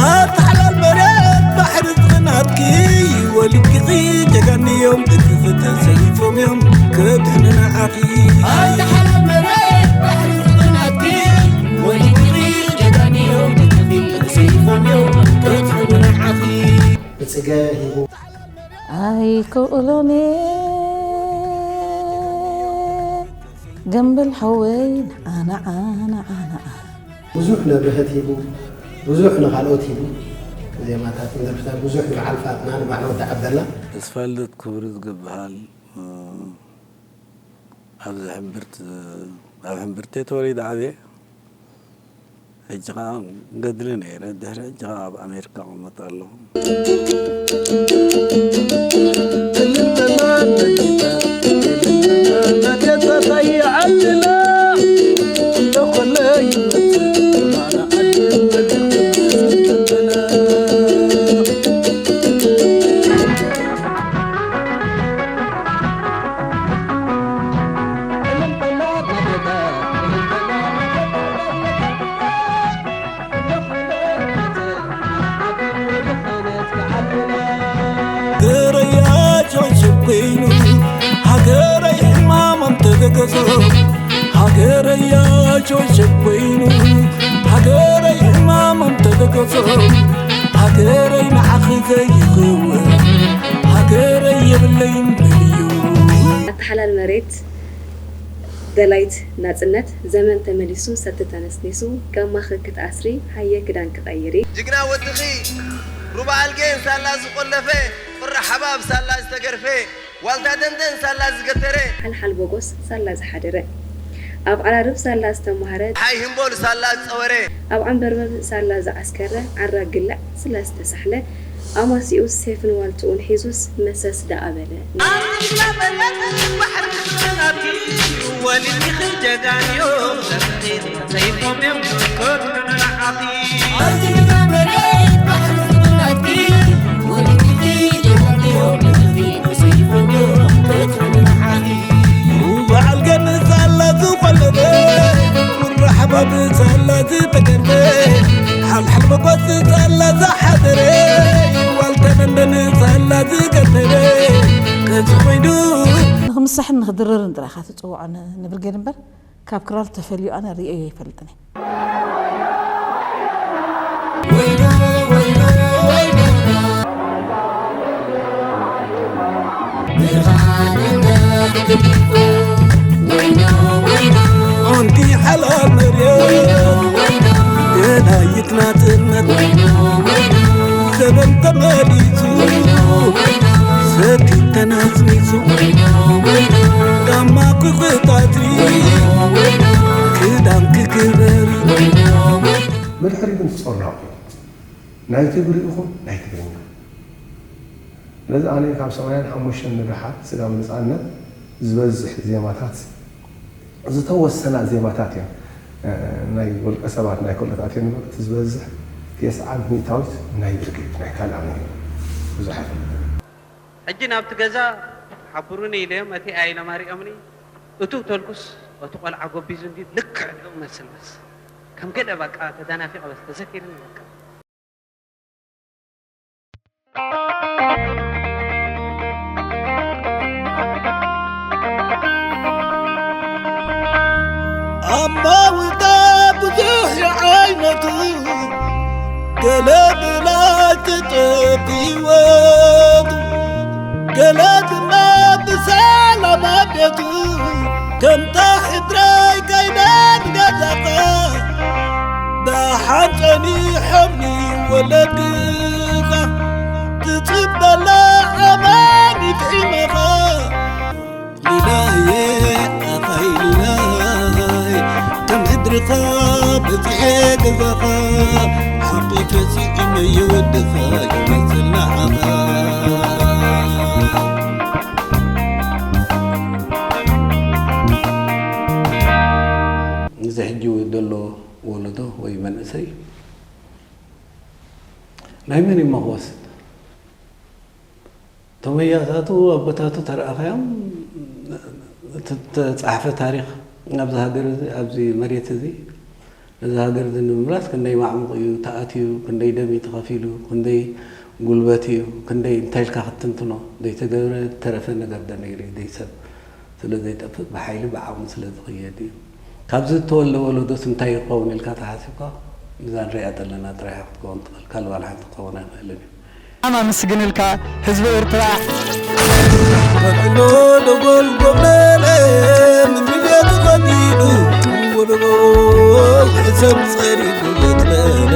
ኣታ ሓላል መሬት ባሕሪ ዝኽናትኪ ወሊድኪ ጀጋንዮም ብትኽተት ሰይፎም እዮም ከድሕኑ ንዓኺ። ኣታ ሓላል መሬት ባሕሪ ዝኽናትኪ ወሊድኪ ጀጋንዮም ብትኽተት ሰይፎም እዮም ከድሕኑ ንዓኺ። ብጽገ ሂቡ ኣይክእሎን ገምብል ሓወይ ንዓ ንዓ ንዓ ንዓ። ብዙሕ ነብርሀት ሂቡ፣ ብዙሕ ንኻልኦት ሂቡ። ዜማታት፣ ደርፍታት ብዙሕ ንበዓል ፋጥና፣ ንበዓል ወዲ ዓብደላ። ተስፋልደት ክብሩ ዝገብሃል፣ እ፣ ኣብዚ ሕምብርት፣ ኣብ ሕምብርቴ ተወሊደ ዓብየ። ሕጂ ኸዓ ገድሊ ነይረ፣ ድሕሪ ሕጂ ኸዓ ኣብ ኣሜሪካ እቕመጥ ኣለኹ። ሃገረይ ኣጆ ሸብ ኮይኑ፣ ሃገረይ ሕማሞም ተገገሶ። ሃገረይ ኣጆ ሸብ ኮይኑ፣ ሃገረይ ሕማሞም ተገገሶ። ሃገረይ ንዓኺ ዘይኽወል፣ ሃገረይ የብለይን በልዮ። ኣታ ሓላል መሬት ደላይት ናጽነት፣ ዘመን ተመሊሱ፣ ሰቲ ተነስኒሱ፣ ጋማኺ ክትኣስሪ፣ ሃየ ክዳንኪ ቀይሪ። ጅግና ወድኺ ሩባ ኣልጌን ሳላ ዝቆለፈ፣ ቁራ ሓባብ ሳላ ዝተገርፈ፣ ዋልታ ደንደን ሳላ ዝገተረ፣ ሓልሓል ቦጎስ ሳላ ዝሓደረ፣ ኣብ ዓራርብ ሳላ ዝተማህረ፣ ሓይ ህምቦል ሳላ ዝጸወረ፣ ኣብ ዓንበርበር ሳላ ዝዓስከረ፣ ዓራ ግልዕ ስለ ዝተሳሕለ፣ ኣማሲኡ ሴፍን ዋልትኡን ሒዙስ መሰስ ደኣ በለ። ኣንቲና መሬት ባሕሪ ናትኪ ወሊድኪ ጀጋንዮ ሰይፎም እዮም ከድሕኑ ንዓኺ። ኣንቲና መሬት ባሕሪ ናትኪ ወሊድኪ ጀጋንዮ ሰይፎም እዮም ከድሕኑ ንዓኺ። በዓል ገን ሳላ ዝቆለፈ፣ ቁራ ሓባብ ሳላ ዝተገርፈ፣ ሓልሓል መጓዝ ሳላ ዝሓደረ፣ ዋልታ ደንደን ሳላ ዝገተረ፣ ከዚ ኮይኑ። ንኽምሳሕን ንኽድረርን ጥራይ ኢኻ ትጽውዖ ን-፣ ንብርጌድ እምበር፣ ካብ ክራር ተፈልዩ ኣነ ርእየዮ ኣይፈልጥን እየ። ኣንቲ ሓላል መሬት ገዳይት ናጽነት ዘበን ተመሊሱ ሰቲ ተነስኒሱ ጋማ ክኽታትሪ ክዳን ክግበሪ። መድሕሪት ምስ ጾርና ኮይኑ ናይ ትግሪ ይኹን ናይ ትግርኛ። ስለዚ ኣነ ካብ ሰማንያን ሓሙሽተን ንደሓር ስጋብ ነጻነት ዝበዝሕ ዜማታት፣ ዝተወሰና ዜማታት እየን፣ እ፣ ናይ ውልቀ ሰባት ናይ ካልኦት ኣትየን እምበር፣ እቲ ዝበዝሕ ተስዓን ሚእታዊት ናይ ብርጌድ፣ ናይ ካልኣም እዩ። ብዙሕ ኣይፈልጥን። ሕጂ ናብቲ ገዛ ሓብሩኒ ኢለዮም፣ እቲ ኣይሎም ኣሪኦምኒ። እቱ ተልኩስ፣ እቲ ቆልዓ ጎቢዙ እንዲ ልክዕ ንኡ መስል መስ። ከም ገለ በቃ ተደናፊቐ በስ ተዘኪርኒ በቃ። ኣማውታ ብዙሕ ዓይነቱ፣ ገለ ብላይ ተጠብ ህይወቱ፣ ገለ ድማ ብሰላም ኣብ ቤቱ፣ ከምታ ሕድራይ ከይደን ገዛኻ፣ ደሓን ጸኒሖምኒ ወለድኻ፣ ትጽበላ ኣማን ይጥዒመኻ። ሊላየ ኣኻይ ሊላይ፣ ከም ሕድርኻ በጺሐ ገዛኻ፣ ሓቂ ተሲኢነ የወዲ እዚ ሕጂ ዘሎ ወለዶ ወይ መንእሰይ ናይ መን እዩ ክወስድ? እቶም ኣያታቱ ኣቦታቱ ተረኣኻዮም፣ እቲ ተጻሕፈ ታሪኽ ኣብዚ ሃገር እዚ፣ ኣብዚ መሬት እዚ፣ ነዚ ሃገር እዚ ንምምላስ ክንደይ ማዕሙቕ እዩ ተኣትዩ፣ ክንደይ ደም እዩ ተኸፊሉ፣ ክንደይ ጉልበት እዩ፣ ክንደይ እንታይ ኢልካ ክትትንትኖ ዘይተገብረ፣ ዝተረፈ ነገር ዶ ነይሩ እዩ? ደይ ሰብ ስለ ዘይጠፍእ ብሓይሊ ብዓቕሚ ስለ ዝኽየድ እዩ። ካብዚ ዝተወልደ ወለዶስ እንታይ ይኸውን ኢልካ ተሓሲብካ? እዛ ንሪኣ ዘለና ጥራይ ክትከውን ትኽእል፣ ካልእ ዋላ ሓንቲ ክኸውን ኣይኽእልን እዩ። ኣማመስግን ኢልካ ህዝቢ ኤርትራ። ወዕሎ ደጎል ጎብለለ፣ ምን ሚድያ ተቐዲሉ፣ ወደቦ ሰብ ጸሪጉ ዘጥለለ።